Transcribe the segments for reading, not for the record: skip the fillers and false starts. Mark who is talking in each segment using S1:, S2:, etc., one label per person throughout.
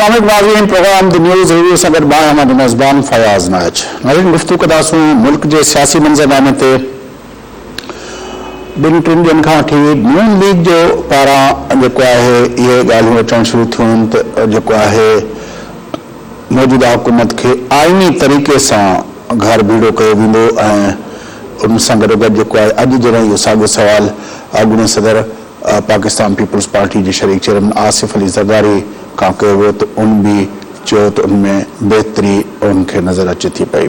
S1: اسلام عليڪم ناظرين پروگرام the news review سان گڏ مان اوهان جو ميزبان فياض نائچ ناظرين گفتگو ڪنداسون ملڪ جي سياسي منظرنامي تي ٻن ٽن ڏينهن کان وٺي نون ليگ جو پاران جيڪو آهي اهي ڳالهيون اچڻ شروع ٿيون آهن ته جيڪو آهي موجوده حڪومت کي آئيني طريقي سان گهر ڀيڙو ڪيو ويندو ۽ ان سان گڏوگڏ جيڪو آهي اڄ جڏهن اهو ساڳيو سوال اڳوڻي صدر پاڪستان پيپلز پارٽي جي شريڪ چيئرمين آصف علي زرداري کان ڪيو ويو ته ان به چيو ته ان ۾ بهتري ان کي نظر اچي ٿي پئي.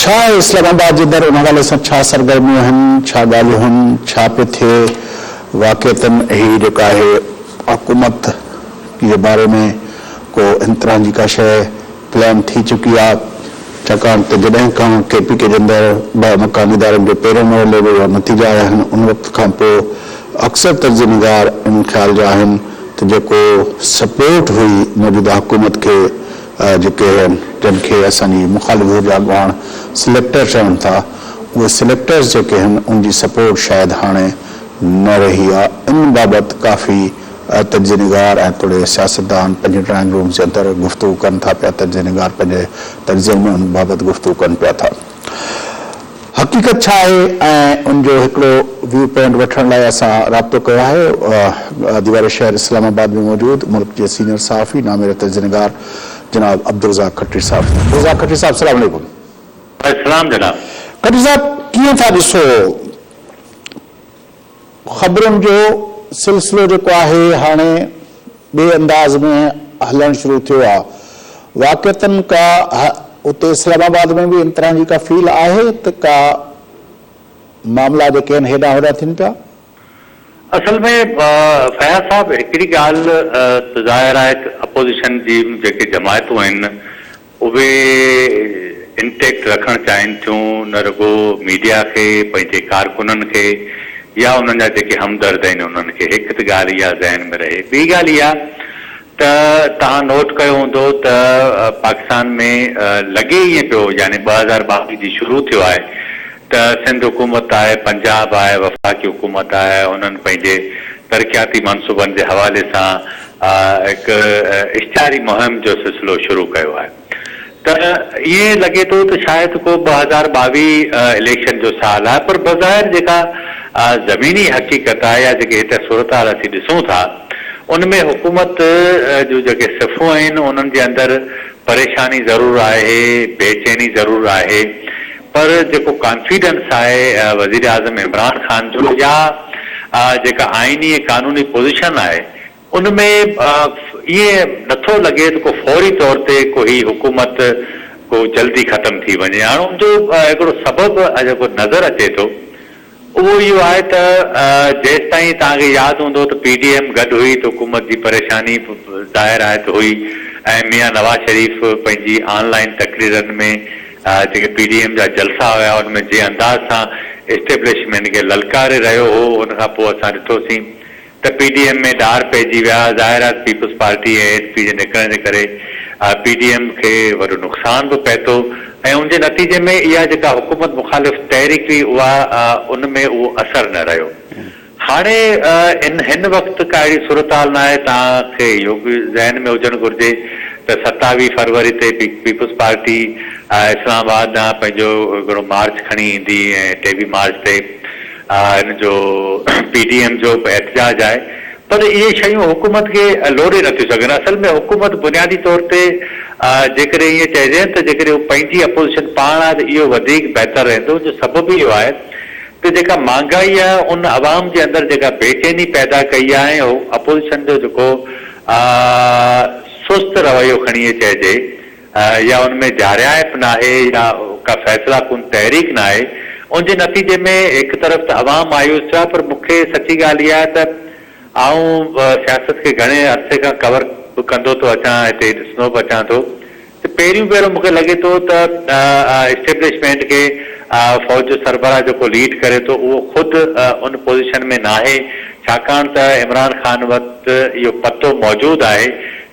S1: ڇا آهي اسلام آباد جي در ان حوالي سان ڇا سرگرميون آهن، ڇا ڳالهيون آهن، ڇا پيو ٿئي، واقعتن هي جيڪا آهي حڪومت جي باري ۾ ڪو ان طرح جي ڪا شيء پلان ٿي چڪي آهي، ڇاڪاڻ ته جڏهن کان ڪي پي ڪي جي اندر مڪاني ادارن جو پهريون مرحلو به اها نتيجا آيا آهن ان وقت کان پوء اڪثر تجزيه نگار ان خيال جا آهن ته جيڪو سپورٽ هئي موجوده حڪومت کي جيڪي جن کي اسان جي مخالف ڌر جا اڳواڻ سليڪٽر چون ٿا اهي سليڪٽرز جيڪي آهن ان جي سپورٽ شايد هاڻي نه رهي آ ان بابت ڪافي تجزيه نگار ۽ توڙي سياستدان پنهنجي ڊرائنگ رومز جي اندر گفتگو ڪن ٿا پيا تجزيه نگار پنهنجي تجزين ۾ ان بابت گفتگو ڪن پيا ٿا. حقيقت ڇا آهي ۽ ان جو هڪڙو ويو پوائنٽ وٺڻ لاء اسان رابطو ڪيو آهي گادي واري شهر اسلام آباد ۾ موجود ملڪ جي سينئر صحافي ناميري تجزيه نگار جناب عبدالرزاق کٽري صاحب سان. عبدالرزاق کٽري صاحب السلام عليڪم.
S2: السلام جناب.
S1: کٽري صاحب ڪيئن ٿا ڏسو خبرن جو سلسلو جيڪو آهي هاڻي ٻئي انداز ۾ هلڻ شروع ٿيو آ. واقعتن ڪا اتي اسلام آباد ۾ به ان طرح جي ڪا فيل آهي ته ڪا معاملا جيڪي آهن هيڏانهن هوڏانهن ٿين پيا؟
S2: اصل ۾ فياض صاحب هڪڙي ڳالهه ته ظاهر آهي ته اپوزيشن جي جيڪي جماعتون آهن اهي انٽيڪٽ رکڻ چاهين ٿيون نه رڳو ميڊيا کي پنهنجي ڪارڪنن کي يا انهن جا جيڪي همدرد آهن انهن کي هڪ ته ڳالهه اها ذهن ۾ رهي ٻي ڳالهه اها ته توهان نوٽ ڪيو هوندو ته پاڪستان ۾ لڳي ائين پيو يعني 2022 جي شروع ٿيو آهي ته سنڌ حڪومت آهي پنجاب آهي وفاقي حڪومت آهي انهن پنهنجي ترقياتي منصوبن جي حوالي سان هڪ اشتهاري مهم جو سلسلو شروع ڪيو آهي ته ائين لڳي ٿو ته شايد ڪو 2022 اليڪشن جو سال آهي پر بظاهر جيڪا زميني حقيقت آهي يا جيڪي هتي صورتحال اسين ڏسون ٿا ان ۾ حڪومت جون جيڪي صفون آهن انهن جي اندر پريشاني ضرور آهي بيچيني ضرور آهي پر جيڪو ڪانفيڊنس آهي وزيراعظم عمران خان جو يا جيڪا آئيني ۽ قانوني پوزيشن آهي ان ۾ ائين نٿو لڳي ته ڪو فوري طور تي ڪو هي حڪومت ڪو جلدي ختم ٿي وڃي. هاڻ ان جو هڪڙو سبب جيڪو نظر اچي ٿو اهو اهو آهي ته جيستائين توهان کي ياد هوندو ته پي ڊي ايم گڏ هئي ته حڪومت جي پريشاني به ظاهر آهي ته هئي ۽ ميان نواز شريف پنهنجي آن لائين تقريرن ۾ جيڪي پي ڊي ايم جا جلسا هيا ان ۾ جنهن انداز سان اسٽيبلشمينٽ کي للڪاري رهيو هو ان کان پوء اسان ڏٺوسين ته پي ڊي ايم ۾ ڏار پئجي ويا، ظاهر آهي ته پيپلز پارٽي ۽ ايس پي جي نڪرڻ جي ڪري پي ڊي ايم کي وڏو نقصان به پهتو ۽ ان جي نتيجي ۾ اها جيڪا حڪومت مخالف تحريڪ هئي اها ان ۾ اهو اثر نه رهيو. هاڻي ان هن وقت ڪا اهڙي صورتحال ناهي، توهان کي اهو به ذهن ۾ هجڻ گهرجي ته 27 فروري تي پيپلز پارٽي اسلام آباد ڏانهن پنهنجو هڪڙو مارچ کڻي ايندي ۽ 23 مارچ تي هن جو پي ڊي ايم جو به احتجاج آهي پر اهي شيون حڪومت کي لوڏي نٿيون سگهن اصل ۾ حڪومت بنيادي طور تي جيڪڏهن ائين چئجي ته جيڪڏهن هو پنهنجي اپوزيشن پاڻ آهي ته اهو وڌيڪ بهتر رهندو ان جو سبب اهو آهي ته جيڪا مهانگائي آهي ان عوام جي اندر جيڪا بيچيني پيدا ڪئي آهي ۽ اپوزيشن جو جيڪو سست رويو کڻي چئجي يا ان ۾ جارحائپ ناهي يا ڪا فيصلا ڪن تحريڪ ناهي ان جي نتيجي ۾ هڪ طرف ته عوام مايوس ٿيو آهي پر مون کي سچي ڳالهه اها آهي ته آئون سياست کي گهڻي عرصي کان ڪور به ڪندو ٿو اچان هتي ڏسندو به اچان ٿو ته پهريون ڀيرو مون کي لڳي ٿو ته اسٽيبلشمينٽ کي فوج جو سربراهه جيڪو ليڊ ڪري ٿو اهو خود ان پوزيشن ۾ ناهي ڇاڪاڻ ته عمران خان وٽ اهو پتو موجود آهي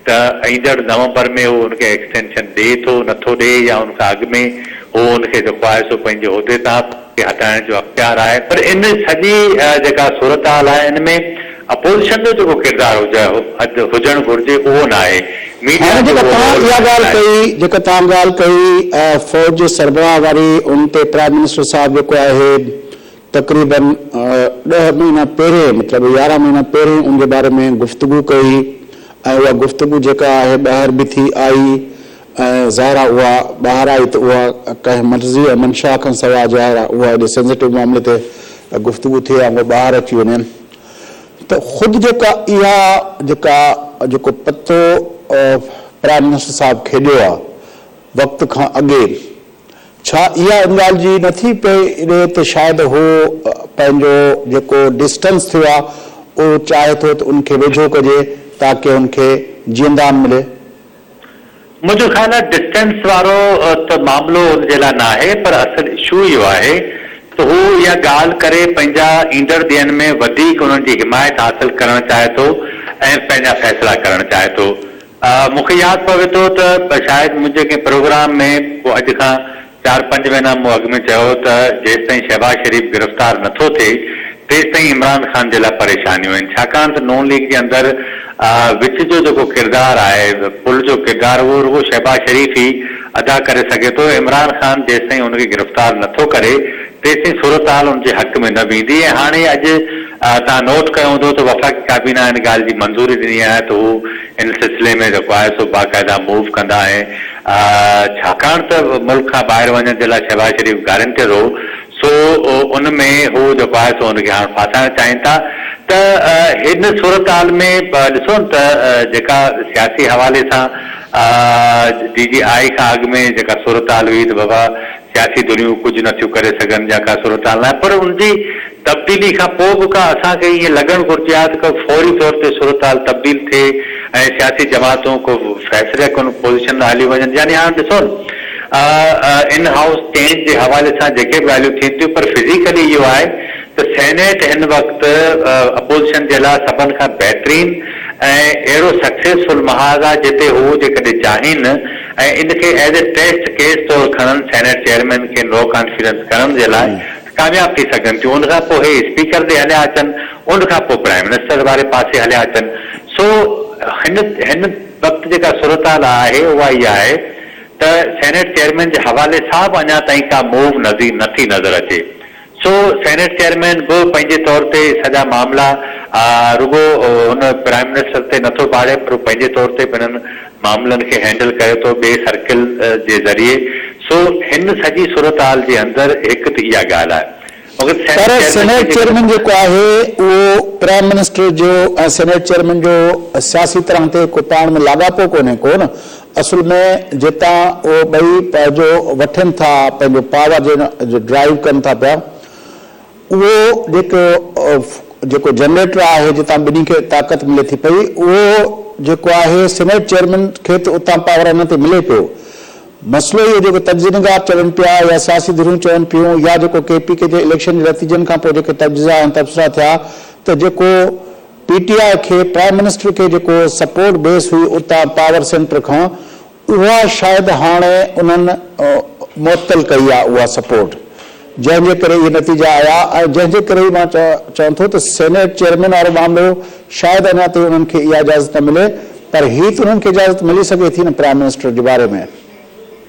S2: ته ايندڙ نومبر ۾ هو ان کي ايڪسٽينشن ڏئي ٿو نه ٿو ڏئي يا ان کان اڳ ۾ هو ان کي جيڪو آهي سو پنهنجي عهدي تان به هٽائڻ جو اختيار آهي. پر ان سڄي جيڪا صورتحال آهي ان ۾ اپوزيشن جو جيڪو ڪردار هجڻ گهرجي اهو ناهي، ميڊيا
S1: هاڻي
S2: جو
S1: جيڪا
S2: اهو
S1: توهان
S2: رول
S1: اها ڳالهه
S2: ناهي.
S1: ڪئي، جيڪا توهان ڳالهه ڪئي فوج جي سربراهه واري ان تي پرائم منسٽر صاحب جيڪو آهي تقريبن ڏهه مهينا پهرين مطلب يارهن مهينا پهرين ان جي باري ۾ گفتگو ڪئي ۽ اها گفتگو جيڪا آهي ٻاهر به ٿي آئي ۽ ظاهر آهي اها ٻاهر آئي ته اها ڪنهن مرضي ۽ منشا کان سواء ظاهر آهي اها ايڏي سينسيٽو معاملي تي گفتگو ٿئي ۽ اها ٻاهر اچي وڃي ته خود جيڪا اها جيڪا جيڪو پتو پرائم منسٽر صاحب کيڏيو آهي وقت کان اڳي ڇا اها ان ڳالهه جي نه ٿي پئي ڏئي ته شايد هو پنهنجو جيڪو ڊسٽنس ٿيو آهي اهو چاهي ٿو ته ان کي ويجهو ڪجي تاڪه هن کي جيئندان ملي؟
S2: منهنجو خيال آهي ڊسٽنس وارو ته معاملو ان جي لاء ناهي پر اصل اشو اهو آهي ته هو اها ڳالهه ڪري پنهنجا ايندڙ ڏينهن ۾ وڌيڪ انهن جي حمايت حاصل ڪرڻ چاهي ٿو ۽ پنهنجا فيصلا ڪرڻ چاهي ٿو. مون کي ياد پوي ٿو ته شايد منهنجي ڪنهن پروگرام ۾ ڪو اڄ کان چار پنج مهينا مون اڳ ۾ چيو هو ته جيستائين شهباز شريف گرفتار نه ٿو ٿئي تيستائين عمران خان جي لاء پريشانيون آهن ڇاڪاڻ ته نون ليگ جي اندر وچ جو جيڪو ڪردار آهي پل جو ڪردار اهو رڳو شهباز شريف ئي ادا ڪري سگهي ٿو عمران خان جيستائين ان کي گرفتار نه ٿو ڪري تيسين صورتحال ان جي حق ۾ نه ويندي ۽ هاڻي اڄ توهان نوٽ ڪيو هوندو ته وفاقي ڪابينا ان ڳالهه جي منظوري ڏني آهي ته هو ان سلسلي ۾ جيڪو آهي سو باقاعده موو ڪندا ۽ ڇاڪاڻ ته ملڪ کان ٻاهر وڃڻ جي لاء شهباز شريف گارنٽر هو سو ان ۾ هو جيڪو آهي سو ان کي هاڻ ڦاسائڻ چاهين ٿا ته هن صورتحال ۾ ڏسو نه ته جيڪا سياسي حوالي سان ڊي جي آء کان اڳ ۾ جيڪا صورتحال هئي ته بابا سياسي ڌريون ڪجهه نه ٿيون ڪري سگهن يا ڪا صورتحال ناهي پر ان جي تبديلي کان پوء به ڪا اسان کي ائين لڳڻ گهرجي ها ته ڪو فوري طور تي صورتحال تبديل ٿئي ۽ سياسي جماعتون ڪو فيصلي ڪن پوزيشن ڏانهن هليون وڃن يعني هاڻ ڏسو نه ان هائوس چينج جي حوالي سان جيڪي به ڳالهيون ٿين ٿيون پر فزيڪلي اهو آهي ته سينيٽ هن وقت اپوزيشن جي لاء سڀن کان بهترين ۽ اهڙو سڪسيسفل محاذ آهي جتي هو جيڪڏهن چاهين ۽ ان کي ايز اي ٽيسٽ ڪيس طور کڻن سينيٽ چيئرمين کي نو ڪانفيڊنس ڪرڻ جي لاء ته ڪامياب ٿي سگهن ٿيون ان کان پوء هي اسپيڪر ڏي هليا اچن ان کان پوء پرائم منسٽر واري پاسي هليا اچن سو هن هن وقت جيڪا صورتحال آهي اها اها آهي ته سينيٽ چيئرمين جي حوالي سان به اڃا تائين ڪا موو نه ٿي نظر اچي. سو سينيٽ چيئرمين به پنهنجي طور تي سڄا معاملا رڳو هن پرائم منسٽر تي نٿو ڀاڙي پر هو پنهنجي طور تي به انهن معاملن کي هينڊل ڪري ٿو ٻئي سرڪل جي ذريعي. سو هن سڄي صورتحال جي اندر هڪ ته اها ڳالهه آهي مگر
S1: پر
S2: سينيٽ
S1: سينيٽ
S2: چيئرمين کي
S1: چيئرمين
S2: جيڪڏهن
S1: جيڪو آهي اهو پرائم منسٽر جو ۽ سينيٽ چيئرمين جو سياسي طرح تي ڪو پاڻ ۾ لاڳاپو ڪونهي ڪو نه اصل ۾ جتان اهو ٻئي پنهنجو وٺن ٿا پنهنجو پاور جو ڊرائيو ڪن ٿا پيا اهو جيڪو جيڪو جنريٽر آهي جتان ٻنهي کي طاقت ملي ٿي پئي اهو جيڪو آهي سينيٽ چيئرمين کي ته اتان پاور ان تي ملي پيو مسئلو اهو جيڪو تجزيه نگار چون پيا يا سياسي ڌريون چون پيون يا جيڪو ڪي پي ڪي جي اليڪشن جي نتيجن کان پوء جيڪي تجزيا ۽ تبصرا ٿيا ته جيڪو پي ٽي آء کي پرائم منسٽر کي جيڪو سپورٽ بيس هئي اتان پاور سينٽر کان اها شايد هاڻي انهن معطل ڪئي آهي اها سپورٽ جنهن جي ڪري اهي نتيجا آيا ۽ جنهن جي ڪري ئي مان چوان ٿو ته سينيٽ چيئرمين وارو معاملو شايد اڃا تائين انهن کي اها اجازت نه ملي پر هي ته انهن کي اجازت ملي سگهي ٿي نه پرائم منسٽر جي باري ۾.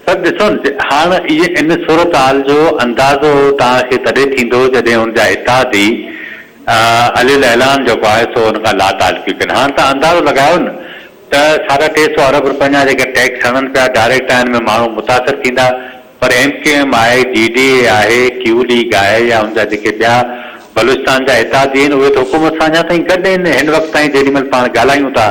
S2: سر ڏسو هاڻ اهي ان صورتحال جو اندازو توهان کي تڏهن ٿيندو جڏهن ان جا اتحادي علي الاعلان جيڪو آهي سو ان کان لاتعلقي ڪن. هاڻ توهان اندازو لڳايو نه ته ساڍا ٽي سئو ارب رپين جا جيڪي ٽيڪس هڻن پيا ڊائريڪٽ آهن ۾ ماڻهو متاثر ٿيندا پر ايم ڪيو ايم آهي، جي ڊي اي آهي، ڪيو ليگ آهي يا ان جا جيڪي ٻيا بلوچستان جا اتحادي آهن اهي ته حڪومت سان اڃا تائين گڏ آهن هن وقت تائين جيڏي مهل پاڻ ڳالهايون ٿا.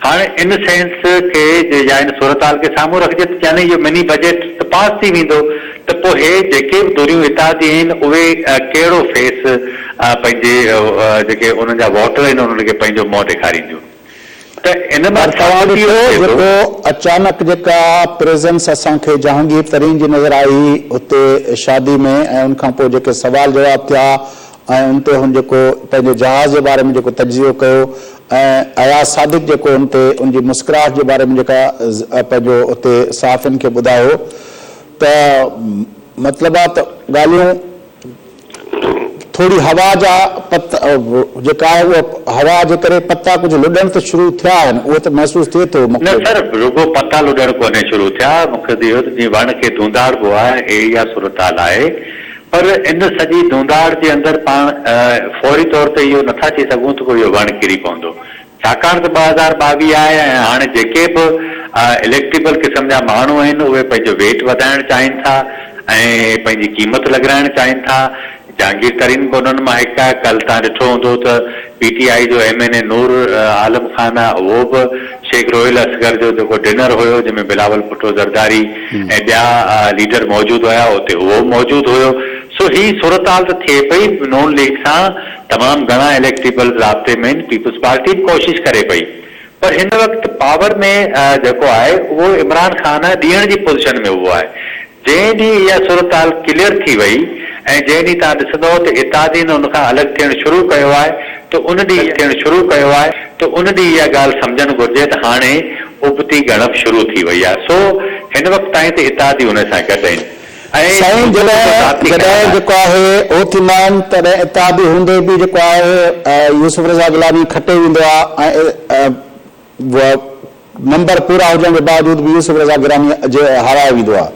S2: هاڻ ان سينس کي يا ان صورتحال کي سامهون رکجي ته يعني اهو مني بجيٽ ته پاس ٿي ويندو ته پوء هي جيڪي به ڌريون اتحادي آهن اهي ڪهڙو فيس پنهنجي جيڪي انهن جا ووٽر آهن انهن کي پنهنجو منهن ڏيکارينديون ته ان مان
S1: پر توهان
S2: ثابت اهو
S1: ڏٺو
S2: ٿئي ٿو.
S1: جيڪو اچانڪ جيڪا پريزنس اسان کي جهانگير ترين جي نظر آئي اتي شادي ۾ ۽ ان کان پوء جيڪي سوال جواب ٿيا ۽ ان تي هن جيڪو پنهنجي جهاز جي باري ۾ جيڪو تجزيو ڪيو ۽ اياز صادق جيڪو ان تي ان جي مسڪراهٽ جي باري ۾ جيڪا پنهنجو اتي صحافين کي ٻڌايو ته مطلب آ ته ڳالهيون. ٿوري هوا جا پت جيڪا آهي اها هوا جي ڪري پتا ڪجهه لڏڻ ته شروع ٿيا آهن اهو ته محسوس ٿئي ٿو
S2: نه
S1: مقصد.
S2: سر رڳو پتا لڏڻ ڪونهي شروع ٿيا مقصد اهو ته جيئن وڻ کي ڌونڌاڙبو آهي هي اها صورتحال آهي پر ان سڄي ڌونڌاڙ جي اندر پاڻ فوري طور تي اهو نٿا چئي سگهون ته ڪو اهو وڻ ڪري پوندو ڇاڪاڻ ته 2022 آهي ۽ هاڻي جيڪي به اليڪٽيبل قسم جا ماڻهو آهن اهي پنهنجو ويٽ وڌائڻ چاهين ٿا ۽ پنهنجي قيمت لڳرائڻ چاهين ٿا. جهانگير ترين به انهن مان هڪ آهي. ڪلهه توهان ڏٺو هوندو ته پي ٽي آء جو M N A Noor Alam Khan آهي اهو به شيخ روحيل اصغر جو جيڪو ڊنر هيو جنهن ۾ بلاول ڀٽو زرداري ۽ ٻيا ليڊر موجود هيا اتي اهو به موجود هيو. سو هي صورتحال ته ٿئي پئي نون ليگ سان تمام گهڻا اليڪٽيبلز رابطي ۾ آهن، پيپلز پارٽي به ڪوشش ڪري پئي پر هن وقت پاور ۾ جيڪو آهي اهو عمران خان آهي، ڏيڻ جي پوزيشن ۾ اهو آهي، جنهن ڏينهن اها صورتحال ڪليئر ٿي وئي ۽ جنهن ڏينهن توهان ڏسندؤ ته اتحادين ان کان الڳ ٿيڻ شروع ڪيو آهي ته ان ڏينهن ٿيڻ شروع ڪيو آهي ته ان ڏينهن اها ڳالهه سمجهڻ گهرجي ته هاڻي ابتي ڳڻپ شروع ٿي وئي آهي، سو هن وقت تائين ته اتحادي ان سان گڏ آهن. ۽
S1: سائين
S2: منهنجو جيڪو
S1: جڏهن
S2: ذاتي خيال
S1: جڏهن
S2: آهي.
S1: جيڪو آهي اهو ٿيندا آهن تڏهن اتحادي هوندي به جيڪو آهي يوسف رضا گيلاني کٽي ويندو آهي ۽ نمبر پورا هجڻ جي باوجود به يوسف رضا گيلاني جي هارائي ويندو آهي.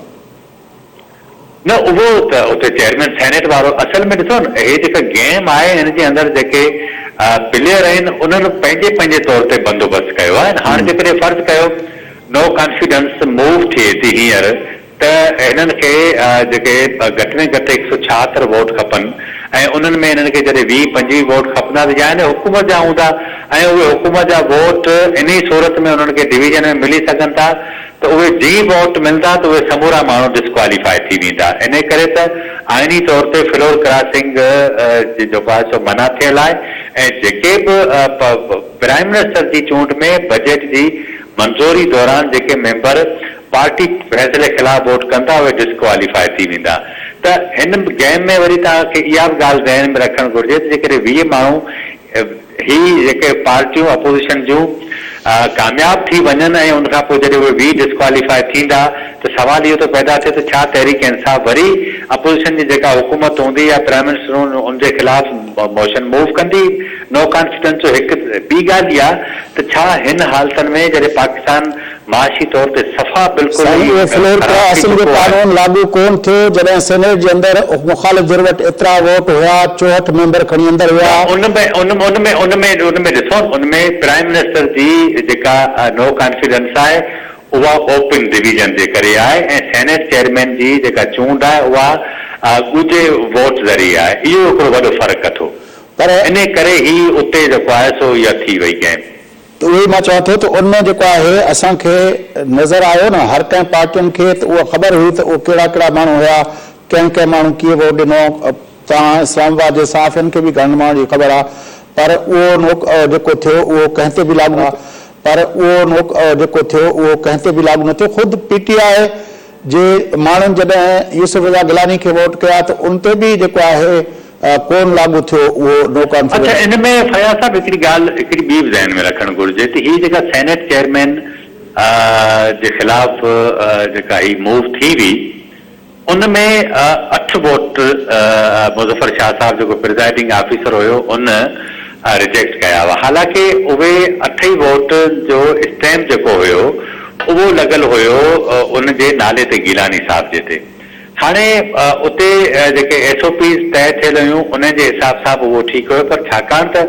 S2: نه اهو ته اتي چيئرمين سينيٽ وارو اصل ۾ ڏسو نه هي جيڪا گيم آهي هن جي اندر جيڪي پليئر آهن انهن پنهنجي پنهنجي طور تي بندوبست ڪيو آهي هاڻ جيڪڏهن فرض ڪيو نو ڪانفيڊنس موو ٿئي ٿي هينئر ته هنن کي جيڪي گهٽ ۾ گهٽ هڪ سؤ ڇاهتر ووٽ کپن ۽ انهن ۾ هنن کي جڏهن ويهه پنجويهه ووٽ کپندا ته يعني حڪومت جا هوندا ۽ اهي حڪومت جا ووٽ انهي صورت ۾ انهن کي ڊويزن ۾ ملي سگهن ٿا ته اهي جي ووٽ ملندا ته اهي سمورا ماڻهو ڊسڪواليفائي ٿي ويندا انهي ڪري ته آئيني طور تي فلور ڪراسنگ جي جيڪو آهي سو منع ٿيل آهي ۽ جيڪي به پرائم منسٽر جي چونڊ ۾ بجيٽ جي منظوري دوران جيڪي ميمبر پارٽي فيصلي خلاف ووٽ ڪندا اهي ڊسڪواليفائي ٿي ويندا ته هن گيم ۾ وري توهان کي اها به ڳالهه ذهن ۾ رکڻ گهرجي ته جيڪڏهن 20 ماڻهو هي جيڪي پارٽيون اپوزيشن جون ڪامياب ٿي وڃن ۽ ان کان پوء جڏهن اهي 20 ڊسڪواليفائي ٿيندا ته سوال اهو ٿو پيدا ٿئي ته ڇا تحريڪ انصاف وري اپوزيشن جي جيڪا حڪومت هوندي يا پرائم منسٽر ان جي خلاف موشن موو ڪندي نو ڪانفيڊنس جو هڪ ٻي ڳالهه اها ته ڇا هن حالتن ۾ جڏهن پاڪستان معاشي طور تي صفا بلڪل
S1: سائين
S2: ئي
S1: اهو فلور
S2: خراب ٿي
S1: ڪراسنگ جو
S2: چڪو آهي.
S1: قانون لاڳو ڪون ٿيو جڏهن سينيٽ جي اندر مخالف ڌر وٽ ايترا ووٽ هيا 64 ميمبر کڻي اندر
S2: نه
S1: ويا.
S2: ان ۾ ان ان ۾ ان ۾ ان ۾ ڏسو ان ۾ پرائم منسٽر جي جيڪا نو ڪانفيڊنس آهي اها اوپن ڊويزن جي ڪري آهي ۽ سينيٽ چيئرمين جي جيڪا چونڊ آهي اها ڳجهي ووٽ ذريعي آهي اهو هڪڙو وڏو فرق اٿو
S1: پر
S2: انهي ڪري هي اتي جيڪو آهي سو اها ٿي وئي گيم.
S1: ته اهو ئي مان چوان ٿو ته ان ۾ جيڪو آهي اسان کي نظر آيو نه هر ڪنهن پارٽين کي ته اها خبر هئي ته اهي ڪهڙا ڪهڙا ماڻهو هيا ڪنهن ڪنهن ماڻهو ڪيئن ووٽ ڏنو توهان اسلام آباد جي صحافين کي به گهڻن ماڻهن جي خبر آهي پر اهو نوڪ جيڪو ٿيو اهو ڪنهن تي به لاڳو نه پر اهو نوڪ جيڪو ٿيو اهو ڪنهن تي به لاڳو نه ٿيو خود پي ٽي آء جي ماڻهن جڏهن يوسف رضا گيلاني کي ووٽ ڪيا ته ان تي به جيڪو آهي ڪون لاڳو ٿيو اهو نو
S2: اڇا
S1: ڪانفيڊنس.
S2: ان ۾ فياض صاحب هڪڙي ڳالهه هڪڙي ٻي به ذهن ۾ رکڻ گهرجي ته هي جيڪا سينيٽ چيئرمين جي خلاف جيڪا هي موو ٿي هئي ان ۾ اٺ ووٽ مظفر شاهه صاحب جيڪو پرزائيڊنگ آفيسر هيو ان رجيڪٽ ڪيا هئا حالانڪه اهي اٺ ئي ووٽ جو اسٽيمپ جيڪو هيو اهو لڳل هيو ان جي نالي تي گيلاني صاحب جي تي هاڻي اتي جيڪي ايس او پيز طئي ٿيل هيون انهن جي حساب سان به اهو ٺيڪ هيو پر ڇاڪاڻ ته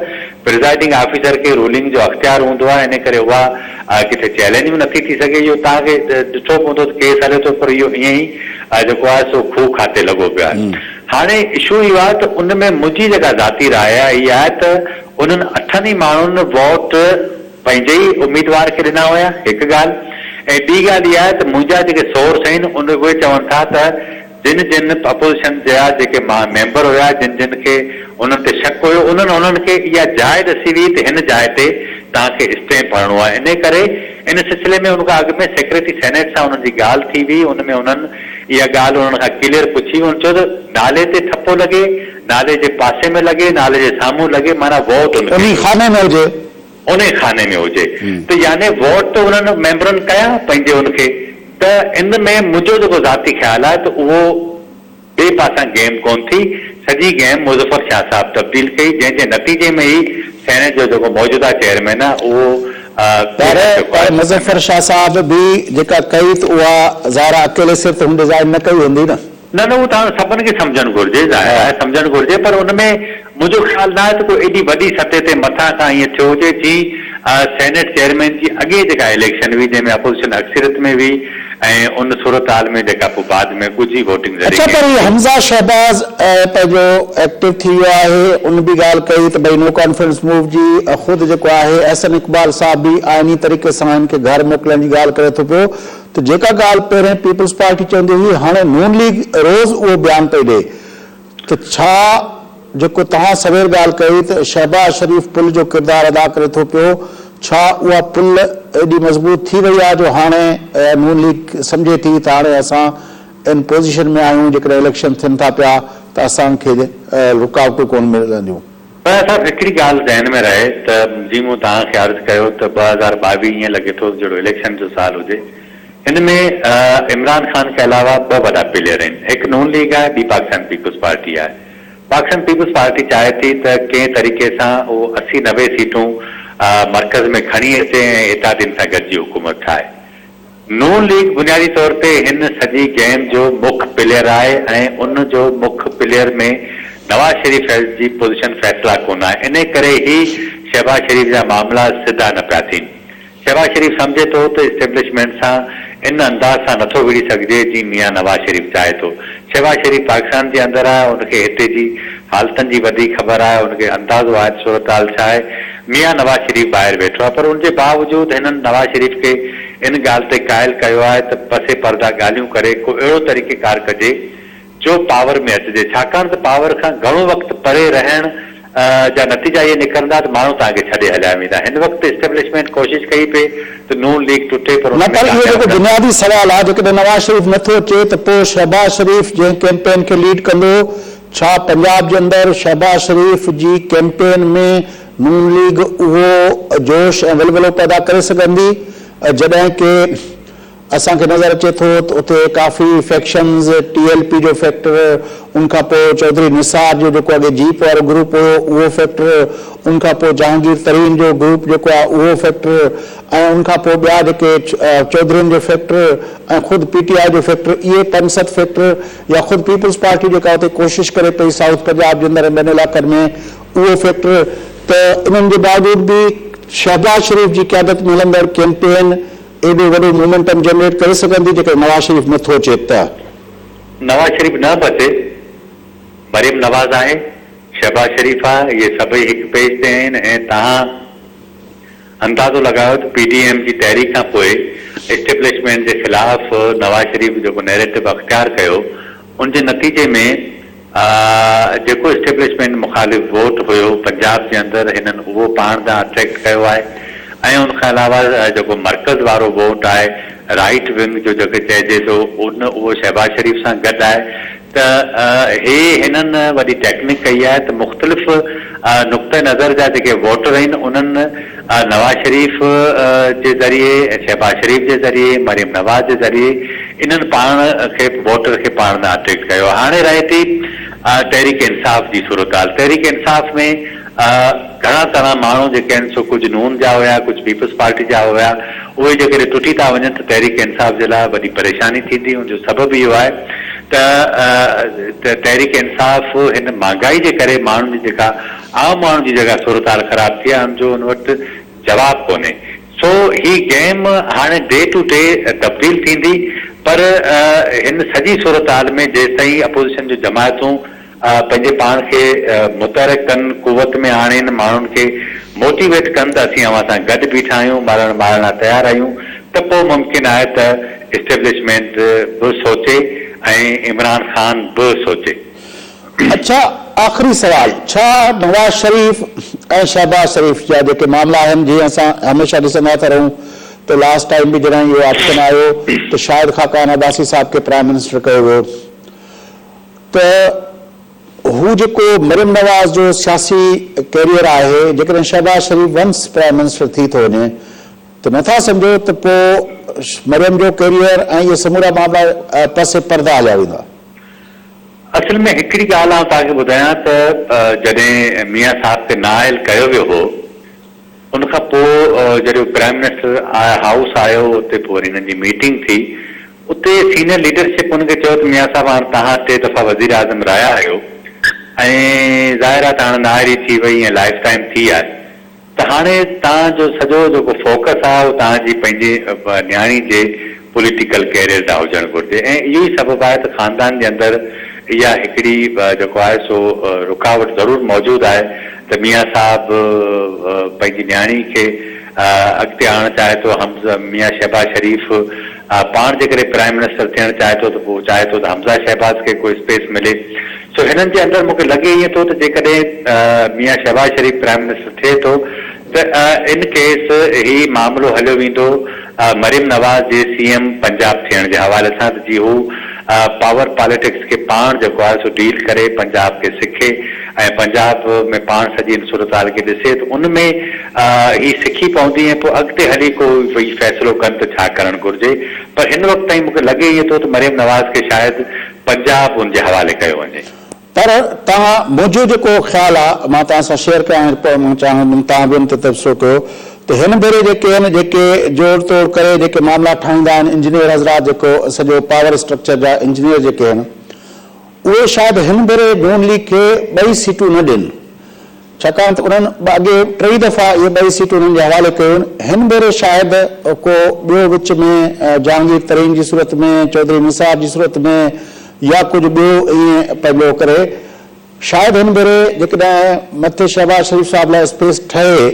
S2: پرزائيڊنگ آفيسر کي رولنگ جو اختيار هوندو آهي انهي ڪري اها ڪٿي چئلينج به نٿي ٿي سگهي اهو توهان کي ڏٺو به هوندو ته ڪيس هلي ٿو پر اهو ائين ئي جيڪو آهي سو کوهه کاتي لڳو پيو آهي هاڻي اشو اهو آهي ته ان ۾ منهنجي جيڪا ذاتي راء آهي اها آهي ته انهن اٺن ئي ماڻهن ووٽ پنهنجي ئي اميدوار کي ڏنا هيا هڪ ڳالهه ۽ ٻي ڳالهه اها آهي ته منهنجا جيڪي سورس آهن ان اهي چون ٿا ته جن جن اپوزيشن جا جيڪي ميمبر هيا جن جن کي انهن تي شڪ هيو انهن انهن کي اها جاء ڏسي هئي ته هن جاء تي توهان کي اسٽيمپ هڻڻو آهي انهي ڪري ان سلسلي ۾ ان کان اڳ ۾ سيڪريٽري سينيٽ سان انهن جي ڳالهه ٿي هئي ان ۾ انهن اها ڳالهه انهن کان ڪليئر پڇي هئي انهن چيو ته نالي تي ٺپو لڳي نالي جي پاسي ۾ لڳي نالي جي سامهون لڳي معنيٰ ووٽ ان کي
S1: انهي
S2: ڏيو.
S1: خاني ۾ هجي.
S2: انهي خاني ۾ هجي ته يعني ووٽ ته انهن ميمبرن ڪيا پنهنجي ان کي ته ان ۾ منهنجو جيڪو ذاتي خيال آهي ته اهو ٻئي پاسان گيم ڪونه ٿي سڄي گيم مظفر شاهه صاحب تبديل ڪئي جنهن جي نتيجي ۾ ئي سينيٽ جو جيڪو موجوده چيئرمين آهي اهو
S1: پر پر مظفر شاهه صاحب به جيڪا ڪئي ته اها ظاهر آهي اڪيلي سر ته هن ڊزائين نه ڪئي هوندي نه.
S2: نه نه اهو ته هاڻ سڀن کي سمجهڻ گهرجي، ظاهر آهي سمجهڻ گهرجي پر ان ۾ منهنجو خيال نه آهي ته ڪو ايڏي وڏي سطح تي مٿان کان ائين ٿيو هجي جي سينيٽ چيئرمين جي اڳي جيڪا اليڪشن هئي جنهن ۾ اپوزيشن اڪثريت ۾ هئي ۽ ان صورتحال ۾ جيڪا پوء بعد ۾ ڳجهي ووٽنگ ذريعي
S1: اڇا پر
S2: ڪئي
S1: هي
S2: وئي.
S1: حمزه شهباز پنهنجو ايڪٽو ٿي ويو آهي ان به ڳالهه ڪئي ته ڀئي نو ڪانفيڊنس موو جي خود جيڪو آهي احسن اقبال صاحب به آئيني طريقي سان هن کي گهر موڪلڻ جي ڳالهه ڪري ٿو پيو ته جيڪا ڳالهه پهرين پيپلز پارٽي چوندي هئي هاڻي نون ليگ روز اهو بيان پئي ڏئي ته ڇا جيڪو توهان سوير ڳالهه ڪئي ته شهباز شريف پل جو ڪردار ادا ڪري ٿو پيو ڇا اها پل ايڏي مضبوط ٿي وئي آهي جو هاڻي نون ليگ سمجهي ٿي ته هاڻي اسان ان پوزيشن ۾ آهيون جيڪڏهن اليڪشن ٿين ٿا پيا ته اسان کي رڪاوٽون ڪونه ملنديون.
S2: پر صاحب هڪڙي ڳالهه ذهن ۾ رهي ته جيئن مون توهان کي عرض ڪيو ته 2022 ائين لڳي ٿو جهڙو اليڪشن جو سال هجي. هن ۾ عمران خان کان علاوه ٻه وڏا پليئر آهن هڪ نون ليگ آهي ٻي پاڪستان پيپلز پارٽي آهي. پاڪستان پيپلز پارٽي چاهي ٿي ته ڪنهن طريقي سان اهو 80 90 سيٽون مرڪز ۾ کڻي اچي ۽ اتحادين سان گڏجي حڪومت ٺاهي. نون ليگ بنيادي طور تي هن سڄي گيم جو مک پليئر آهي ۽ ان جو مک پليئر ۾ نواز شريف جي پوزيشن فيصلا ڪونه آهي انهي ڪري ئي شهباز شريف جا معاملا سڌا نه پيا ٿين. شهباز شريف سمجهي ٿو ته اسٽيبلشمينٽ سان ان انداز سان نٿو وڙهي سگهجي جيئن ميان نواز شريف چاهي ٿو. شهباز شريف پاڪستان جي اندر آهي ان کي هتي جي حالتن جي وڌيڪ خبر آهي ان کي اندازو آهي ته صورتحال ڇا آهي. ميان نواز شريف ٻاهر ويٺو آهي پر ان جي باوجود هنن نواز شريف کي ان ڳالهه تي قائل ڪيو آهي ته پس پرده ڳالهيون ڪري ڪو اهڙو طريقي ڪار ڪجي جو پاور ۾ اچجي ڇاڪاڻ ته پاور کان گهڻو وقت پري رهڻ جا نتيجا اهي نڪرندا ته ماڻهو توهان کي ڇڏي هليا ويندا هن وقت اسٽيبلشمينٽ ڪوشش ڪئي پئي ته نون ليگ ٽٽي پر ان
S1: نه
S2: ۾
S1: پر اهو
S2: ڪامياب
S1: جيڪو
S2: نه
S1: بنيادي سوال آهي جيڪڏهن نواز شريف نٿو اچي ته پوء شهباز شريف جنهن ڪيمپين کي ليڊ ڪندو ڇا پنجاب جي اندر شهباز شريف جي ڪيمپين ۾ نون ليگ اهو جوش ۽ ولولو پيدا ڪري سگهندي جڏهن ڪي اسان کي نظر اچي ٿو ته اتي ڪافي فيڪشنز ٽي ايل پي جو فيڪٽر ان کان پوء چوڌري نثار جو جيڪو اڳي جيپ وارو گروپ هيو اهو فيڪٽر ان کان پوء جهانگير ترين جو گروپ جيڪو آهي اهو فيڪٽر ۽ ان کان پوء ٻيا جيڪي چوڌرين جو فيڪٽر ۽ خود پي ٽي آء جو فيڪٽر اهي پنج ست فيڪٽر يا خود پيپلز پارٽي جيڪا اتي ڪوشش ڪري پئي سائوٿ پنجاب جي اندر ۽ ٻين علائقن ۾ اهو فيڪٽر ته انهن جي باوجود به شهباز شريف جي قيادت ۾ هلندڙ ڪيمپين ايڏو وڏو مومينٽم جنريٽ ڪري سگهندي جيڪڏهن نواز شريف نه ٿو اچي ته.
S2: نواز شريف نه به اچي مريم نواز آهي شهباز شريف آهي اهي سڀئي هڪ پيج تي آهن ۽ توهان اندازو لڳايو ته پي ڊي ايم جي تحريڪ کان پوء اسٽيبلشمينٽ جي خلاف نواز شريف جيڪو نيريٽو اختيار ڪيو ان جي نتيجي ۾ جيڪو اسٽيبلشمينٽ مخالف ووٽ هيو پنجاب جي اندر هنن اهو پاڻ ڏانهن اٽريڪٽ ڪيو آهي ۽ ان کان علاوه جيڪو مرڪز وارو ووٽ آهي رائيٽ ونگ جو جيڪي چئجي ٿو ان اهو شهباز شريف سان گڏ آهي ته هي هنن وڏي ٽيڪنڪ ڪئي آهي ته مختلف نقطه نظر جا جيڪي ووٽر آهن انهن نواز شريف جي ذريعي شهباز شريف جي ذريعي مريم نواز جي ذريعي انهن پاڻ کي ووٽر کي پاڻ ڏانهن اٽريڪٽ ڪيو آهي هاڻي رهي ٿي تحريڪ انصاف جي صورتحال تحريڪ انصاف ۾ گهڻا تڻا ماڻهو جيڪي آهن سو ڪجهه نون جا هيا ڪجهه پيپلز پارٽي جا هيا اهي جيڪڏهن ٽٽي ٿا وڃن ته تحريڪ انصاف جي لاء وڏي پريشاني ٿيندي ان جو سبب اهو آهي ته تحريڪ انصاف هن مهانگائي جي ڪري ماڻهن جي جيڪا عام ماڻهن جي جيڪا صورتحال خراب ٿي آهي ان جو ان وٽ جواب ڪونهي سو هي گيم هاڻي ڊي ٽو ڊي تبديل ٿيندي پر هن سڄي صورتحال ۾ جيستائين اپوزيشن جون جماعتون پنهنجي پاڻ کي متحرڪ ڪن، قوت ۾ آڻين، ماڻهن کي موٽيويٽ ڪن ته اسين اوهان سان گڏ بيٺا آهيون، مرڻ مارڻ لاء تيار آهيون ته پوء ممڪن آهي ته اسٽيبلشمينٽ به سوچي ۽ عمران خان به سوچي.
S1: اڇا آخري سوال، ڇا نواز شريف ۽ شهباز شريف جا جيڪي معاملا آهن جيئن اسان هميشه ڏسندا ٿا رهون ته لاسٽ ٽائيم به جڏهن اهو آپشن آيو ته شاهد خاقان عباسي صاحب کي پرائم منسٽر ڪيو ويو ته هو جيڪو مريم نواز جو سياسي ڪيريئر آهي جيڪڏهن شهباز شريف ونس پرائم منسٽر ٿي ٿو وڃي ته نٿا سمجهو ته پوء مريم جو ڪيريئر ۽ اهي سمورا معاملا پس پرده هليا ويندا.
S2: اصل ۾ هڪڙي ڳالهه آئون توهان کي ٻڌايان ته جڏهن ميان صاحب کي نااهل ڪيو ويو هو ان کان پوء جڏهن هو پرائم منسٽر هائوس آيو اتي پوء وري هنن جي ميٽنگ ٿي اتي سينئر ليڊرشپ هن کي چيو ته ميان صاحب هاڻ توهان ٽي دفعا وزيراعظم رهيا آهيو ۽ ظاهر آهي ته هاڻ نااهلي ٿي وئي ۽ لائف ٽائيم ٿي آهي ته هاڻي توهان جو سڄو جيڪو فوڪس آهي اهو توهان جي پنهنجي نياڻي جي پوليٽيڪل ڪيريئر ڏانهن هجڻ گهرجي ۽ اهو ئي سبب آهي ته خاندان جي اندر اها هڪڙي جيڪو آهي سو رڪاوٽ ضرور موجود آهي ته ميان صاحب پنهنجي نياڻي کي اڳتي آڻڻ چاهي ٿو حمزه ميان شهباز شريف پاڻ جيڪڏهن پرائم منسٽر ٿيڻ چاهي ٿو ته پوء چاهي ٿو ته حمزه شهباز کي ڪو اسپيس ملي سو هنن جي اندر مون کي لڳي ائين ٿو ته جيڪڏهن ميان شهباز شريف پرائم منسٽر ٿئي ٿو ته ان ڪيس هي معاملو هليو ويندو مريم نواز جي سي ايم پنجاب ٿيڻ جي حوالي سان ته جي هو پاور پاليٽڪس کي پاڻ جيڪو آهي سو ڊيل ڪري پنجاب کي سکي ۽ پنجاب ۾ پاڻ سڄي ان صورتحال کي ڏسي ته ان ۾ هي سکي پوندي ۽ پوء اڳتي هلي ڪو هي فيصلو ڪن ته ڇا ڪرڻ گهرجي پر هن وقت تائين مون کي لڳي ائين ٿو ته مريم نواز کي شايد پنجاب ان جي حوالي ڪيو وڃي.
S1: پر توهان منهنجو جيڪو خيال آ مان توهان سان شيئر ڪيان پيو مان چاهيندم توهان به ان تي تبصرو ڪيو ته هن ڀيري جيڪي آهن جيڪي جوڙ توڙ ڪري جيڪي معاملا ٺاهيندا آهن انجنيئر حضرات جيڪو سڄو پاور اسٽرڪچر جا انجنيئر جيڪي آهن اهي شايد هن ڀيري نون ليگ کي ٻئي سيٽون نه ڏين ڇاڪاڻ ته انهن اڳي ٽئي دفعا اهي ٻئي سيٽون انهن جي حوالي ڪيون آهن. هن ڀيري شايد ڪو ٻيو وچ ۾ جهانگير ترين جي صورت ۾، چوڌري نثار جي صورت ۾ يا ڪجهه ٻيو ائين پنهنجو ڪري. شايد هن ڀيري جيڪڏهن مٿي شهباز شريف صاحب لاء اسپيس ٺهي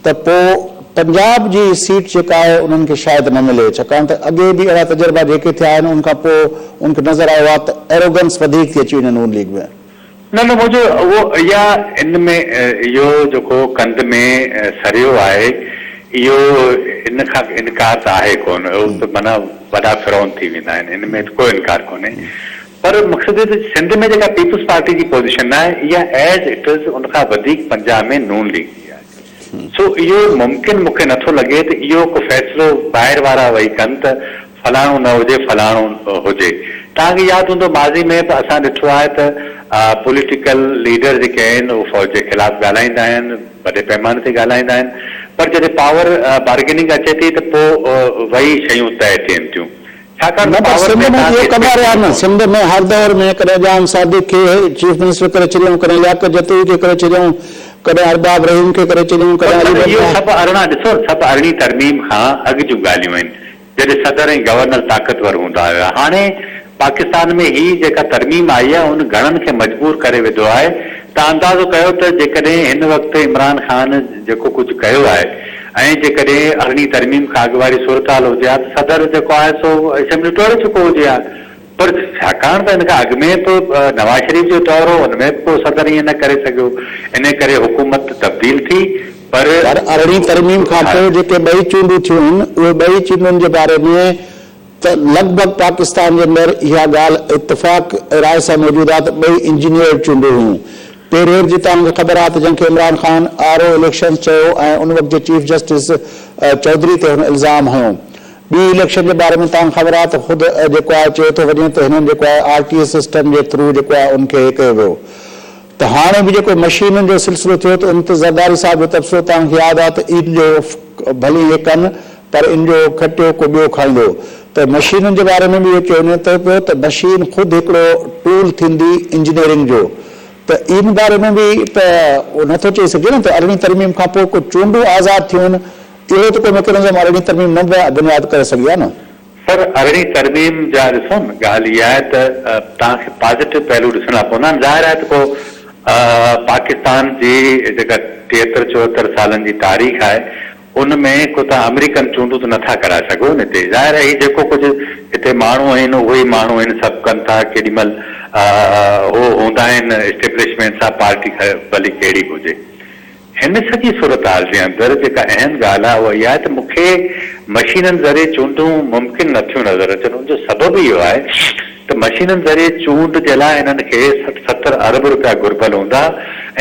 S1: ته پوء پنجاب جي سيٽ جيڪا آهي انهن کي شايد نه ملي ڇاڪاڻ ته اڳي به اهڙا تجربا جيڪي ٿيا آهن ان کان پوء ان کي نظر آيو آهي ته ايروگنس وڌيڪ ٿي اچي وڃي نون ليگ ۾.
S2: نه نه منهنجو اهو اها ان ۾ اهو جيڪو ڪنڌ ۾ سريو آهي اهو ان کان انڪار ته آهي ڪونه اهو ته معنيٰ وڏا فرعون ٿي ويندا آهن ان ۾ ته ڪو انڪار ڪونهي پر مقصد اهو ته سنڌ ۾ جيڪا پيپلز پارٽي جي پوزيشن آهي اها ايز it از ان کان وڌيڪ پنجاب ۾ نون ليگ جي آهي سو اهو ممڪن مون کي نٿو لڳي ته اهو ڪو فيصلو ٻاهر وارا ويهي ڪن ته فلاڻو نه هجي فلاڻو هجي. توهان کي ياد هوندو ماضي ۾ به اسان ڏٺو آهي ته پوليٽيڪل ليڊر جيڪي آهن اهي فوج جي خلاف ڳالهائيندا آهن وڏي پئماني تي ڳالهائيندا آهن پر جڏهن پاور بارگيننگ اچي ٿي ته پوء وهي شيون طئي ٿين ٿيون ڇاڪاڻ
S1: نه
S2: ته
S1: پر
S2: پاور
S1: سنڌ
S2: ۾
S1: ۾
S2: توهان
S1: اهو
S2: کي
S1: ڪندا
S2: اسپيس
S1: رهيا
S2: ملي
S1: نه
S2: ڪونه.
S1: سنڌ ۾ هر دور ۾ ڪڏهن ڄام صادق کي چيف منسٽر ڪري ڇڏيائون ڪڏهن لياقت جتوئي کي ڪري ڇڏيائون ڪڏهن ارباب رحيم کي ڪري ڇڏيائون
S2: پر
S1: ڪڏهن علي
S2: سر
S1: بخش
S2: اهو
S1: خان
S2: سڀ ارڙهن ڏسو سڀ ارڙهين ترميم کان اڳ جون ڳالهيون آهن جڏهن صدر ۽ گورنر طاقتور هوندا هيا. هاڻي پاڪستان ۾ هي جيڪا ترميم آئي آهي ان گهڻن کي مجبور ڪري وڌو آهي ته اندازو ڪيو ته جيڪڏهن هن وقت عمران خان جيڪو ڪجهه ڪيو آهي ۽ جيڪڏهن ارڙهين ترميم کان اڳ واري صورتحال هجي ها ته صدر جيڪو آهي سو اسيمبلي ٽوڙي چڪو هجي ها پر ڇاڪاڻ ته ان کان اڳ ۾ به نواز شريف جو دور هو ان ۾ به ڪو صدر ائين نه ڪري سگهيو انهي ڪري حڪومت تبديل ٿي پر
S1: پر ارڙهين ترميم کان پوء جيڪي ٻئي چونڊون ٿيون آهن اهي ٻئي چونڊن جي باري ۾ ته لڳ ڀڳ پاڪستان جي اندر اها ڳالهه اتفاق راء سان موجود آهي ته ٻئي انجنيئرڊ چونڊون هيون. پهرين جي توهان کي خبر آهي ته جنهن کي Imran Khan R O elections چيو ۽ ان وقت جي چيف جسٽس چوڌري تي هن الزام هنيو. ٻي اليڪشن جي باري ۾ توهان کي خبر آهي ته خود جيڪو آهي چيو ٿو وڃي ته هنن جيڪو آهي آر ٽي ايس سسٽم جي ٿرو جيڪو آهي ان کي ڪيو ويو. ته هاڻي به جيڪو مشينن جو سلسلو ٿيو ته ان تي زرداري صاحب جو تبصرو توهان کي ياد آهي ته ان جو ڀلي اهي ڪن پر ان جو کٽيو ڪو ٻيو کائيندو ته مشينن جي باري ۾ به اهو چيو وڃي ٿو پيو ته مشين خود هڪڙو ٽول ٿيندي انجنيئرنگ جو ته ان باري ۾ به ته اهو نٿو چئي سگهجي نه ته ارڙهين ترميم کان پوء ڪو چونڊون آزاد ٿيون آهن اهڙو ته ڪو ميڪنزم ارڙهين ترميم نه بنياد ڪري سگهي آهي نه.
S2: سر ارڙهين ترميم جا ڏسو نه ڳالهه اها آهي ته توهان کي پازيٽو پهلو ڏسڻا پوندا آهن ظاهر آهي ته ڪو پاڪستان جي جيڪا ٽيهتر چوهتر سالن جي تاريخ آهي ان ۾ ڪو توهان آمريڪن چونڊون ته نٿا ڪرائي سگهو نه هتي ظاهر آهي هي جيڪو ڪجهه هتي ماڻهو آهن اهي ئي ماڻهو آهن سڀ ڪن ٿا ڪيڏي مهل هو هوندا آهن اسٽيبلشمينٽ سان پارٽي ڀلي ڪهڙي به هجي هن سڄي صورتحال جي اندر جيڪا اهم ڳالهه آهي اها اها آهي ته مون کي مشينن ذريعي چونڊون ممڪن نه ٿيون نظر اچن ان جو سبب اهو آهي ته مشينن ذريعي چونڊ جي لاء هنن کي 60 70 ارب روپيا گهربل هوندا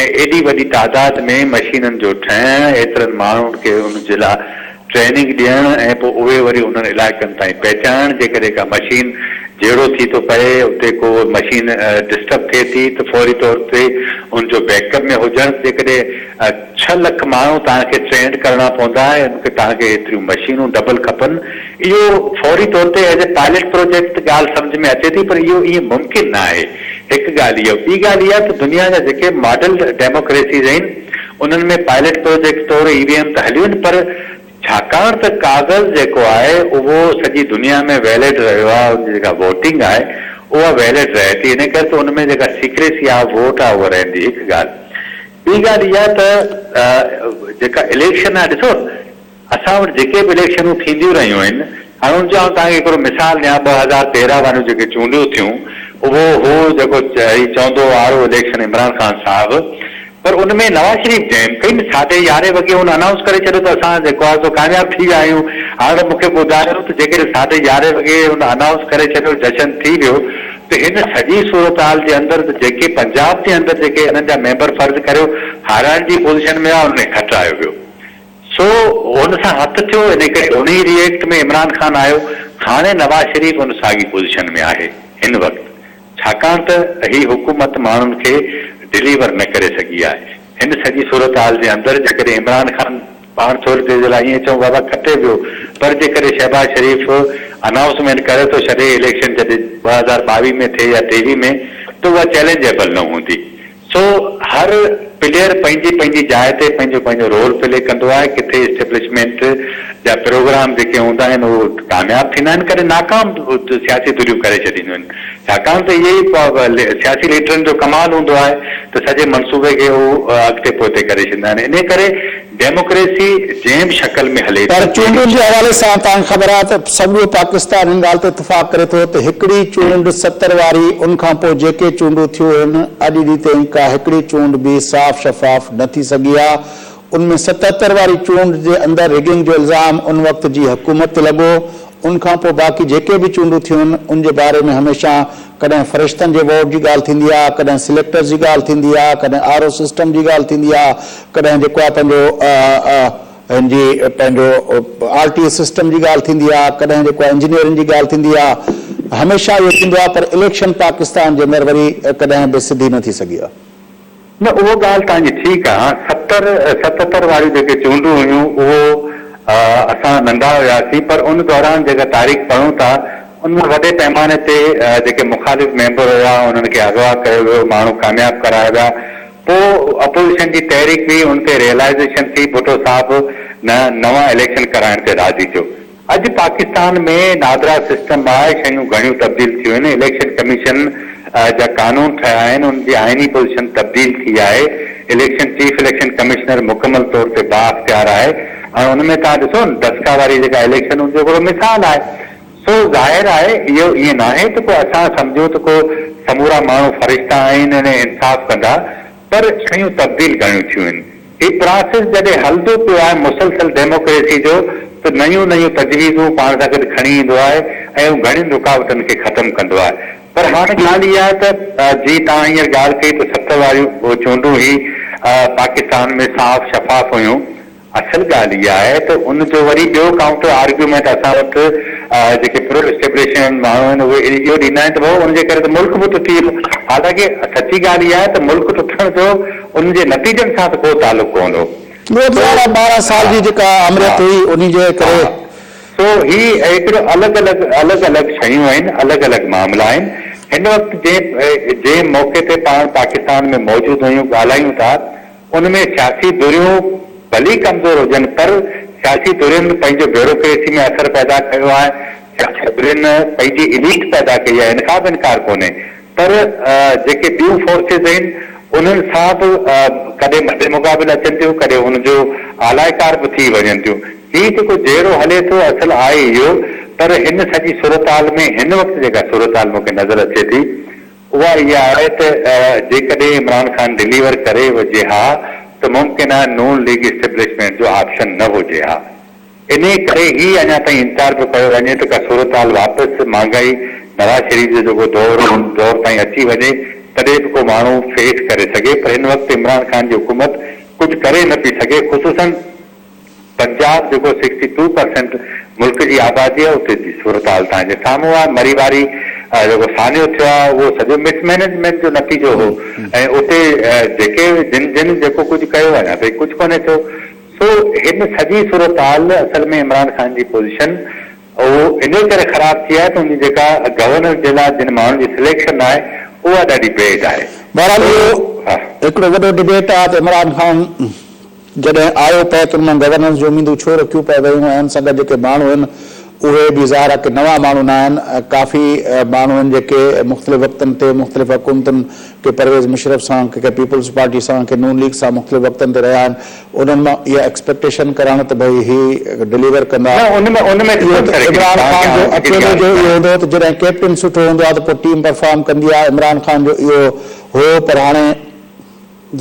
S2: ۽ ايڏي وڏي تعداد ۾ مشينن جو ٺهڻ ايترن ماڻهن کي ان جي لاء ٽريننگ ڏيڻ ۽ پوء اهي وري انهن علائقن تائين پهچائڻ جيڪڏهن ڪا مشين جهيڙو ٿي ٿو پئي، اتي ڪو مشين ڊسٽرب ٿئي ٿي ته فوري طور تي ان جو بيڪ اپ ۾ هجڻ، جيڪڏهن ڇهه لک ماڻهو توهان کي ٽرينڊ ڪرڻا پوندا ۽ ان کي توهان کي ايتريون مشينون ڊبل کپن، اهو فوري طور تي ايز اي پائلٽ پروجيڪٽ ته ڳالهه سمجهه ۾ اچي ٿي پر اهو ائين ممڪن نه آهي. هڪ ڳالهه اهو، ٻي ڳالهه اها ته دنيا جا جيڪي ماڊل ڊيموڪريسيز آهن انهن ۾ پائلٽ پروجيڪٽ طور اي وي ايم ته هليون آهن پر ڇاڪاڻ ته ڪاغذ جيڪو آهي اهو سڄي دنيا ۾ ويلڊ رهيو آهي ان جي جيڪا ووٽنگ آهي اها ويلڊ رهي ٿي ان ڪري ته ان ۾ جيڪا سيڪريسي آهي ووٽ آهي اها رهندي هڪ ڳالهه ٻي ڳالهه اها ته جيڪا اليڪشن آهي ڏسو اسان وٽ جيڪي به اليڪشنون ٿينديون رهيون آهن هاڻي ان جو آئون توهان کي هڪڙو مثال ڏيان 2013 واريون جيڪي چونڊيون ٿيون اهو هو جيڪو هي چوندو هو R O election Imran Khan sahib پر ان ۾ نواز شريف جيم ڪئي نه ساڍي يارهين وڳي هن انائونس ڪري ڇڏيو ته اسان جيڪو آهي سو ڪامياب ٿي ويا آهيون. هاڻ مون کي ٻڌايو ته جيڪڏهن ساڍي يارهين وڳي هن انائونس ڪري ڇڏيو جشن ٿي ويو ته هن سڄي صورتحال جي اندر ته جيڪي پنجاب جي اندر جيڪي هنن جا ميمبر فرض ڪريو هارائڻ جي پوزيشن ۾ هئا انهن کي کٽرايو ويو سو هن سان هٿ ٿيو ان ڪري انهي ري ايڪٽ ۾ عمران خان آيو هاڻي نواز شريف ان ساڳي پوزيشن ۾ آهي هن وقت. ڇاڪاڻ ته هي حڪومت ماڻهن کي ڊليور نه ڪري سگهي آهي. هن سڄي صورتحال جي اندر جيڪڏهن عمران خان پاڻ ٿوري دير جي لاء ائين چئون بابا کٽي ويو پر جيڪڏهن شهباز شريف انائونسمينٽ ڪري ٿو ڇڏي اليڪشن جڏهن 2022 ۾ ٿئي يا 23 ۾ ته اها چئلينجيبل نه هوندي. سو هر پليئر پنهنجي پنهنجي جاء تي پنهنجو پنهنجو رول پلي ڪندو آهي، ڪٿي اسٽيبلشمينٽ جا پروگرام جيڪي هوندا آهن اهي ڪامياب ٿيندا آهن، ڪڏهن ناڪام به سياسي ڌريون ڪري ڇڏينديون آهن، ڇاڪاڻ ته اهي ئي سياسي ليڊرن جو ڪمال هوندو آهي ته سڄي منصوبي کي هو اڳتي پوئتي ڪري ڇڏيندا آهن، انهي ڪري ڊيموڪريسي جنهن به شڪل ۾ هلي
S1: پر
S2: ٿي.
S1: چونڊن جي حوالي سان توهان کي خبر آهي ته سڄو پاڪستان ان ڳالهه تي اتفاق ڪري ٿو ته هڪڙي چونڊ 70 واري ان کان پوء جيڪي چونڊون ٿيون آهن اڄ ڏينهن تائين ڪا هڪڙي چونڊ به صاف شفاف نه ٿي سگهي آهي ان ۾ 77 واري چونڊ جي اندر رگنگ جو الزام ان وقت جي حڪومت تي لڳو ان کان پوء باقي جيڪي به چونڊون ٿيون آهن ان جي باري ۾ هميشه ڪڏهن فرشتن جي ووٽ جي ڳالهه ٿيندي آ، ڪڏهن سليڪٽرز جي ڳالهه ٿيندي آ، ڪڏهن آر او سسٽم جي ڳالهه ٿيندي آ، ڪڏهن جيڪو آ پنهنجو هن جي پنهنجو آر ٽي اي سسٽم جي ڳالهه ٿيندي آ، ڪڏهن جيڪو آ انجنيئرن جي ڳالهه ٿيندي آ، هميشه اهو ٿيندو آ پر اليڪشن پاڪستان جي اندر وري ڪڏهن به سڌي نه ٿي سگهي آ.
S2: نه اهو ڳالهه توهان جي ٺيڪ آ، ستر 77 واريون جيڪي چونڊون هيون اهو اسان ننڍا هياسين پر ان دوران جيڪا تاريخ پڙهون ٿا ان ۾ وڏي پئماني تي جيڪي مخالف ميمبر هيا انهن کي اغوا ڪيو ويو ماڻهو ڪامياب ڪرايا ويا پوء اپوزيشن جي تحريڪ هئي ان تي ريئلائيزيشن ٿي ڀٽو صاحب نه نوان اليڪشن ڪرائڻ تي راضي ٿيو اڄ پاڪستان ۾ نادرا سسٽم آهي، شيون گهڻيون تبديل ٿيون آهن، اليڪشن ڪميشن جا قانون ٺهيا آهن، ان جي آئيني پوزيشن تبديل ٿي آهي، اليڪشن چيف اليڪشن ڪمشنر مڪمل طور تي بااختيار آهي، هاڻي ان ۾ توهان ڏسو نه ڊسڪا واري جيڪا اليڪشن ان جو هڪڙو مثال آهي، سو ظاهر آهي اهو ائين ناهي ته ڪو اسان سمجهون ته ڪو سمورا ماڻهو فرشتا آهن ۽ انصاف ڪندا، پر شيون تبديل گهڻيون ٿيون آهن. هي پراسيس جڏهن هلندو پيو آهي مسلسل ڊيموڪريسي جو ته نيون نيون تجويزون پاڻ سان گڏ کڻي ايندو آهي ۽ اهو گهڻين رڪاوٽن کي ختم ڪندو آهي. پر هاڻي ڳالهه اها آهي ته جي توهان هينئر ڳالهه ڪئي ته 70 واريون چونڊون هي پاڪستان ۾ صاف شفاف هيون. اصل ڳالهه اها آهي ته ان جو وري ٻيو ڪائونٽر آرگيومينٽ اسان وٽ جيڪي پرو اسٽيبلشمينٽ ماڻهو آهن اهي اهو ڏيندا آهن ته ڀائو ان جي ڪري ته ملڪ به ٽٽي ويو حالانڪه سچي ڳالهه اها آهي ته ملڪ ٽٽڻ جو ان جي نتيجن سان ته ڪو تعلق ڪونه هو.
S1: اهو ته ظاهر آهي 12 سال جي جيڪا آمريت هئي انهي جي ڪري.
S2: سو هي هڪڙو الڳ الڳ الڳ الڳ شيون آهن الڳ الڳ معاملا آهن هن وقت جنهن جنهن موقعي تي پاڻ پاڪستان ۾ موجود آهيون ڳالهايون ٿا ان ۾ سياسي ڌريون ڀلي ڪمزور هجن پر سياسي ڌرين پنهنجو بيوروڪريسي ۾ اثر پيدا ڪيو آهي، سياسي ڌرين پنهنجي اليٽ پيدا ڪئي آهي ان کان به انڪار ڪونهي پر جيڪي ٻيون فورسز آهن انهن سان به ڪڏهن مد مقابل اچن ٿيون ڪڏهن ان جو آلائڪار به ٿي وڃن ٿيون. هي جيڪو جهيڙو هلي ٿو اصل آهي اهو پر هن سڄي صورتحال ۾ هن وقت جيڪا صورتحال مون کي نظر اچي ٿي اها اها آهي ته جيڪڏهن عمران خان ڊليور ڪري وجهي ها ته ممڪن آهي نون ليگ اسٽيبلشمينٽ جو آپشن نه هجي ها. انهي ڪري هي اڃا تائين انتظار پيو ڪيو وڃي ته ڪا صورتحال واپس مانگائي نواز شريف جو جيڪو دور هو ان دور تائين اچي وڃي تڏهن به ڪو ماڻهو فيس ڪري سگهي پر هن وقت عمران خان جي حڪومت ڪجهه ڪري نه پئي سگهي خصوصن پنجاب جيڪو 62 پرسينٽ ملڪ جي آبادي آهي اتي جي صورتحال توهان جي سامهون آهي مري واري جيڪو سانحو ٿيو آهي اهو سڄو مس مئنيجمينٽ جو نتيجو هو ۽ اتي جيڪي جن جن جيڪو ڪجهه ڪيو اڃا تائين ڪجهه ڪونهي ٿيو سو هن سڄي صورتحال اصل ۾ عمران خان جي پوزيشن اهو انهي ڪري خراب ٿي آهي ته ان جي جيڪا گورنر جي لاء جن ماڻهن جي سليڪشن آهي اها ڏاڍي بيڊ آهي.
S1: بهرحال
S2: سو
S1: اهو
S2: ها.
S1: هڪڙو وڏو ڊبيٽ آهي ته عمران خان جڏهن آيو پئي ته ان مان گورننس جون اميدون ڇو رکيون پئي ويون ۽ ان سان گڏ جيڪي ماڻهو آهن اهي به ظاهر آهي ڪي نوان ماڻهو نه آهن ڪافي ماڻهو آهن جيڪي مختلف وقتن تي مختلف حڪومتن ڪي پرويز مشرف سان ڪي پيپلز پارٽي سان ڪي نون ليگ سان مختلف وقتن تي رهيا آهن انهن مان اها ايڪسپيڪٽيشن ڪرڻ ته ڀئي هي ڊليور ڪندا.
S2: نه ان ۾ ان ۾
S1: اهو
S2: ڏسو
S1: ته
S2: سر هڪڙي
S1: عمران
S2: توهان
S1: خان
S2: کي
S1: جو
S2: آئون هڪڙي
S1: اڪيلو
S2: ڳالهه
S1: جو اهو
S2: ٻڌايان.
S1: هوندو هو ته جڏهن ڪيپٽن سٺو هوندو آهي ته پوء ٽيم پرفارم ڪندي آهي عمران خان جو اهو هو پر هاڻي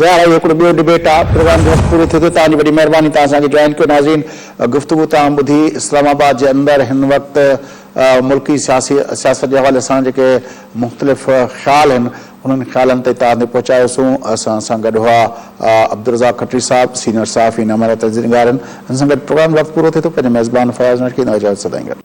S1: ظاهر آهي اهو هڪڙو ٻيو ڊبيٽ آهي پروگرام جو وقت پورو ٿئي ٿو توهان جي وڏي مهرباني توهان اسان کي جوائن ڪيو ناظرين گفتگو توهان ٻڌي اسلام آباد جي اندر هن وقت ملڪي سياسي سياست جي حوالي سان جيڪي مختلف خيال آهن انهن خيالن تي توهان تائين پهچايوسون. اسان سان گڏ هئا عبدالرزاق کٽري صاحب، سينئر صحافي ناميارا تجزيي نگار آهن. ان سان گڏ پروگرام جو وقت پورو ٿئي ٿو. پنهنجي ميزبان فياض نوش کي ايندو اجازت سدائين گڏ.